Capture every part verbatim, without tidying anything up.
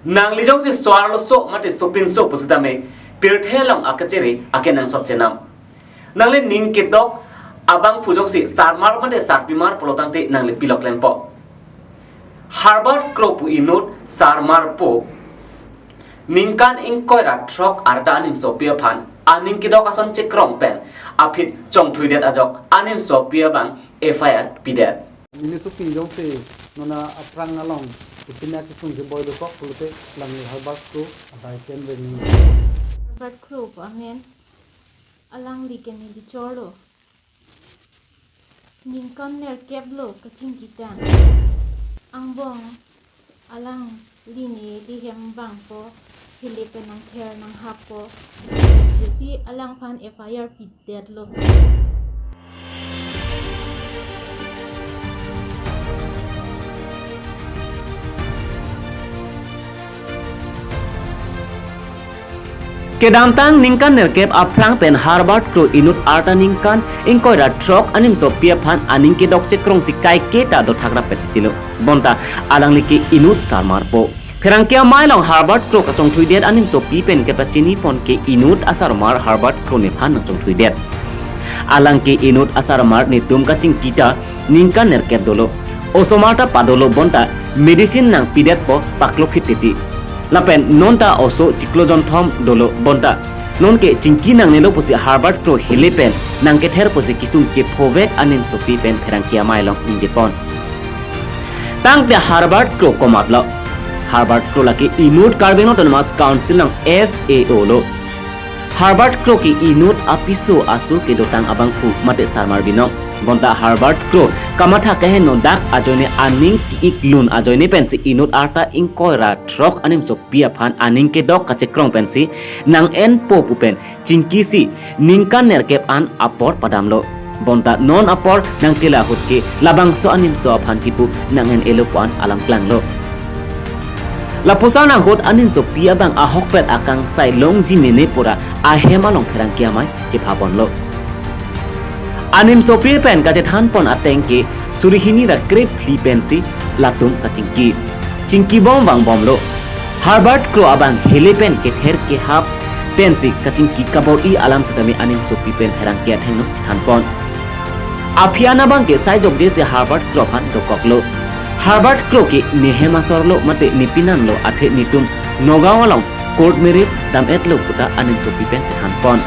Nangli jongsi so-arloso mate sopinso pusitame pirthe along akachere akenangsot chenam. Nangli ning kedok abangphu jongsi sarmar mate sarpimar pulotangte nangli pilok lempo. Herbert Kro pu inut sarmarpo ningkan ingkoi ra throk arta animsopi aphan aning kedok ason chekrong pen aphi chongthuidet ajok animsopi abang F I R pidet. Nelisopi jongsi non aphrang along ipina kesung keboi dokok pulote alangli Herbert Kro adai pen rening. Herbert Kro pu amen, alangli ke neli chorlo. Ningkan nerkep lo kachingki tang. Angbong alangli neli hem vangpo, hile pen nangther nanghappo. Lasi alangphan F I R pidetlo. Kedamtang ningkan nerkep aphrang pen Herbert Kro inut arta ningkan ingkoi ra throk animsopi aphan aning kedok chekrongsi kaiketa dothak rapet titilo. Bonta alangli ke inut sarmarpo. Pherangke amei along Herbert Kro kachongthuidet animsopi pen kepachini pon ke inut asarmar Herbert Kro nephan nangchongthuidet. Alang ke inut asarmar netum kachingki ta ningkan nerkep dolo. Osomar ta padolo bonta medicine nangpidetpo paklo phit titi. Lapen non ta oso chiklo jonthom dolo bonta non ke chingki nangnelo pusi Herbert Kro hile pen nangkether pusi kesung kephovek animsopi pen pherangke amei along ningjepon. Tangte Herbert Kro komatlo? Herbert Kro lake inut Karbi Anglong Autonomous Council along F A O lo. Herbert Kro ke inut apiso aso kedotang abangphu mate sarmar binong. Bonta Herbert Kro kamatha keheno dak ajoine aning ki-ik lun ajoine pensi inut arta ingkoi ra throk animsopi aphan aning kedok kachekrong pensi nang-enpo pu pen chingkisi ningkan nerkep an apor padamlo. Bonta non apor nangkela ahut ke labangso animso aphan kipu nang-en-elo pu an alam klanglo. Lapuson ahut animsopi abang ahokpet akangsai longji mene pura ahem along pherangke amei chephaponlo. Animsopi pen kachethanpon ateng ke suri hini ra krephli pensi latum kachingki. Chingkibom vangbomlo. Herbert Kro abang hile pen kether kehap pensi kachingki kabor-i alam sitame animsopi pen pherangke athengno chethanpon. Aphi an abang ke sai jokjesi Herbert Kro aphan dokoklo. Herbert Kro ke nehem asorlo mate nepinanlo athe netum Nagaon along court marriage dam-etlo puta animsopi pen chethanpon.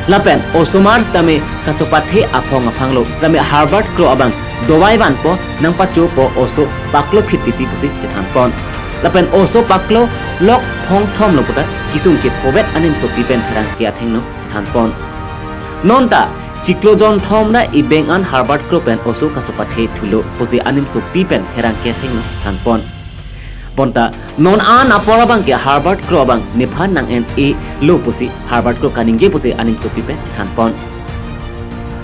Lapen osomar sitame kachopathe aphong aphanglo sitame Herbert Kro abang dovai vanpo nangpachopo oso paklo phit titi pusi chethanpon. Lapen oso paklo lok phongthomlo puta kesung kephovek animsopi pen pherangke athengno chethanpon. Nonta chiklo jonthom ra ibeng an Herbert Kro pen oso kachopathe thulo pusi animsopi pen pherangke athengno chethanpon. Bonta non an apor abang ke Herbert Kro abang nephan nang-en-elo pusi Herbert Kro kaningje pusi animsopi pen chethanpon.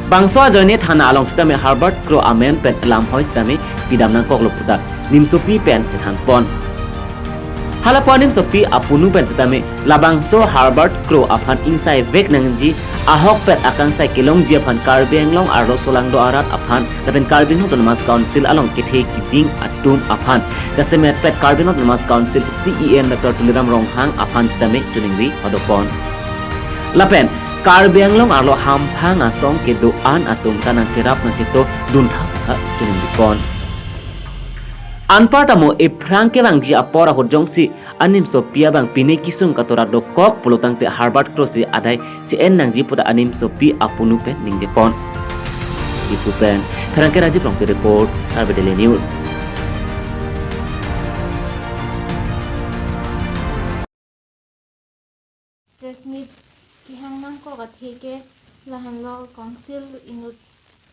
Bangso ajoine thana along sitame Herbert Kro amen pen lamhoi sitame pidam nangkoklo puta nimsopi pen chethanpon. Halapu animsopi apunu pen sitame labangso Herbert Kro aphan ingsaivek nangji ahokpet akangsai kelongji aphan Karbi Anglong arlo solangdo arat aphan lapen Karbi Anglong Autonomous Council along kethe kiding atum aphan jasemetpet Karbi Anglong Autonomous Council C E M Doctor Tuliram Ronghang aphan sitame choningri padopon. Lapen Karbi Anglong arlo hamphang asong kedo-an atum ta nangcherap nangchetordun thap tha choningripon. Anparta mo ephrang kevangji apor ahut jongsi animsopi abang pine kesung katora dokok pulotangte Herbert Kro si adai che-en nangji puta animsopi apunu pen ningjepon. Diphu pen pherangke Rajiv Rongpi report, Karbi Daily News. Press meet kehang nangkok athe ke lahenlo Council inut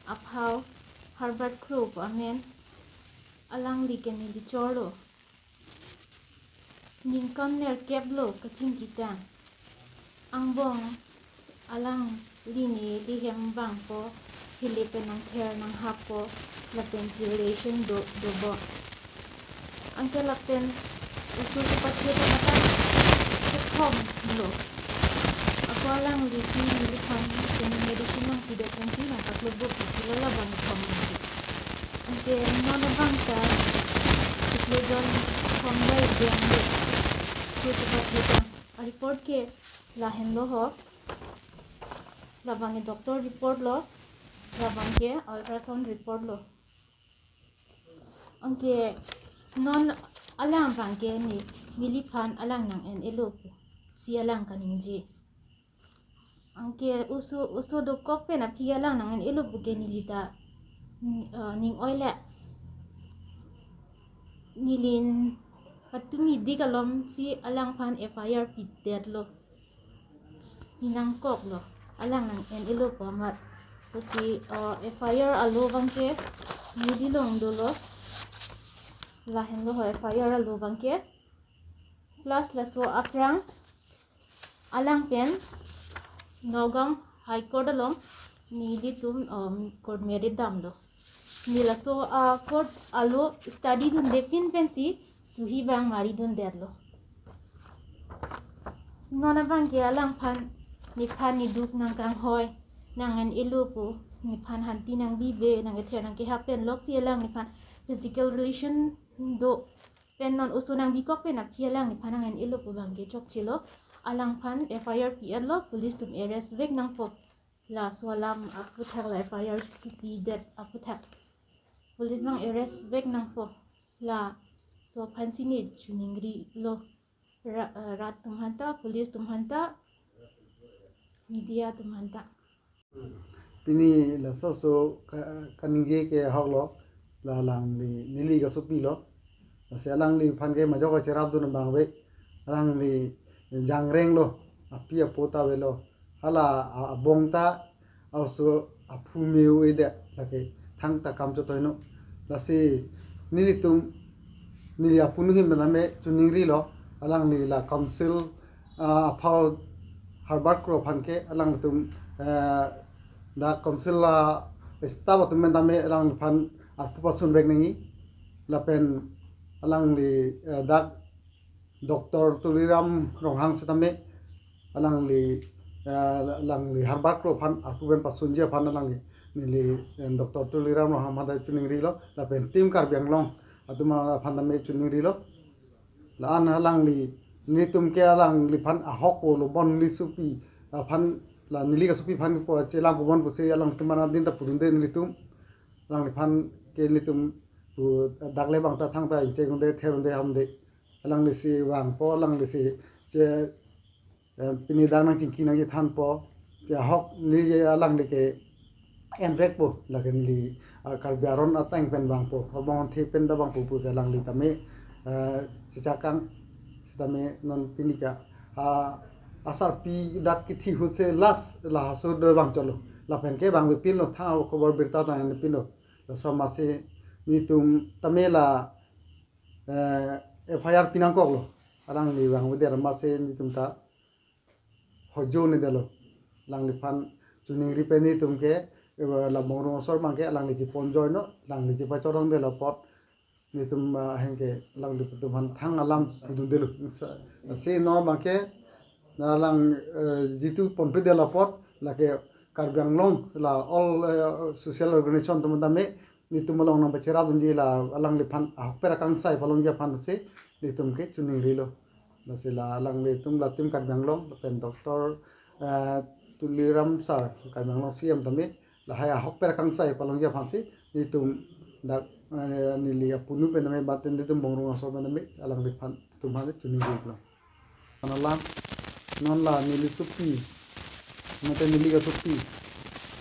aphau Herbert Kro pu amen, alangli ke neli chorlo. Ningkan nerkep lo kachingki tang. Angbong alangli neli hem vangpo, hile pen nangther nanghappo, lapensi relation do, dobom. Anke lapen oso kepathe ta mata kethom lo. Ako alangli si neliphan kene medicine nangpidet pensi nangpaklobo pusi labang kethom lo. Anke non abang ta chiklo jon Thongbai Dengde. Ke sepak hidang. A report ke lahenlo ho. Labang ke doctor report lo. Labang ke ultrasound report lo. Anke non alang abang ke ne, neliphan alang nang-en-elo pusi alang kaningje. Anke oso, oso dokok pen aphi alang nang-en-elo pu ke neli ta, mm, eh, ning oile. Neli patumi dik alomsi alangphan F I R pidetlo. Pinangkoklo. Alang nang-en-elo pu amat. Pusi, eh, F I R alo abang ke neli along dolo. Lahenlo ho F I R alo abang ke. Plus laso aphrang alang pen Nagaon High Court along nelitum, um, court married damlo. Ne laso, ah, court alo study dunde pin pensi suhi abang mari dundetlo. Non abang ke alangphan, nephan neduk nangkanghoi, nang-en-elo pu, nephan hanti nangbibe, nangkether nangkehap pen loksi alang nephan physical relation do pen non oso nangbikok pen aphi alang nephan nang-en-elo pu abang ke chokchelo. Alangphan F I R pi-etlo, police atum arrest vek nangpo. Laso alam aputhak, la F I R pipedet aputhak police abang arrest vek nangpo. Laso aphansi ne choningrilo. Ra-, eh, rat atum aphanta, police atum aphanta, media atum aphanta. Pini laso so ka-, kaningje ke ahoklo, la alangli neli kasopi lo. Lasi alangliphan ke majok kacherapdun abang ave, alangli jangrenglo, api apo ta avelo. Hala a-, abong ta, oso aphu me-o-edet, lake thangta kam chotoino. Lasi nelitum, neli apunu ahin pen tame choningrilo, alangli la council, ah, aphau Herbert Kro aphan ke alangtum, eh, dak council a-staff atum pen tame alangphan arpu pasun vek nangji. Lapen alangli, eh, dak Doctor Tuliram Ronghang setame alangli, eh, alangli Herbert Kro aphan arpu pen pasunji aphan alangli, neli, eh, Doctor Tuliram Ronghang aphan ta choningrilo, lapen Team Karbi Anglong atum aphan tame choningrilo. La-an alangli, nelitum ke alangliphan ahok olo, bon neli sopi aphan, la neli kasopi aphan po chelang pubon pusi alangtum aphan adin ta pudunde nelitum. Alangliphan ke nelitum pu dak le abang ta thangta inchek unde, ther unde, ham unde. Alanglisi vangpo, alanglisi che, eh, pini dak nangchingki nangchethanpo. Ke ahok neli alangli ke en vekpo, lake neli, ah, Karbi aron ateng pen vangpo, abong the pen ta vangpo pusi alangli tame, eh, chechakang, sitame non pini ke, ah, asarpi dak kithi ahut si last laso do vangchotlo. Lapen ke vangve pinlo, thang khobor birta ta pinlo. Laso amatsi nelitum tame la, eh, F I R pinangkoklo. Alangli vangvedet amatsi nelitum ta hojo ne detlo. Alangliphan choningri pen nelitum ke, eh, la Bongrung asor abang ke alangli cheponjoino, alangli chepachorong detlo apot. Nelitum, ah, ahin ke alanglitum aphan thang alam pudundelo. Sa-, si non abang ke, na alang, eh, jitu ponpedetlo apot, lake Karbi Anglong, la all, eh, social organization atum tame, nelitum along nangpacherapdunji, la alangliphan ahokpet akangsai palongji aphansi nelitum ke choningrilo. Lasi la alanglitum la Team Karbi Anglong, lapen Doctor, eh, Tuliram sir, Karbi Anglong C M tame, lahai ahokpet akangsai palongji aphansi nelitum dak, eh, neli apunu pen tame, baten nelitum Bongrung asor pen tame, alangliphan atum aphan choningrilo. Alam, non la neli sopi, mate neli kasopi,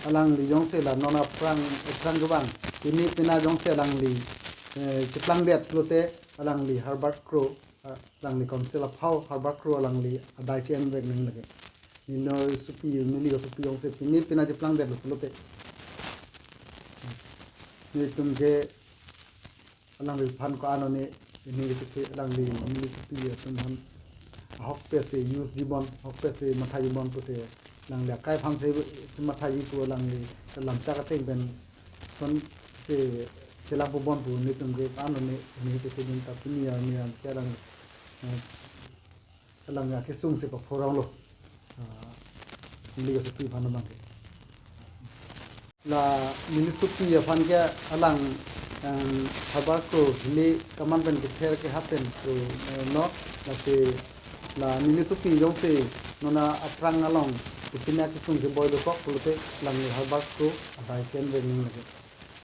alangli jongsi la non aphrang, aphrang kevang, pini pina jongsi alangli, eh, cheplangdet pulote, alangli Herbert Kro, ah, alangli council aphau Herbert Kro alangli adai che-en vek nang lake. Neli sopi, neli kasopi jongsi pini pina cheplangdetlo pulote, nelitum ke alangliphan ko-an one, ini kiti alangli neli sopi atum aphan ahokpet si use jibon, ahokpet si matha jibon pusi alangli akai aphan si matha ji pu alangli lamchak ateng pen sonsi chelang pubon pu nelitum ke ko-an one, ini kiti din ta pini arni an ke alang, eh, alang akesung si paphoronglo. Ah, neli kasopi aphan abang ke. La neli sopi aphan ke alang em, habar kro hili kaman pen kether kehap pen kro, eh, no, lasi la neli sopi jongsi non aphrang along kopine akesung keboi dokok pulote langli habar kro adai ken ring lagi.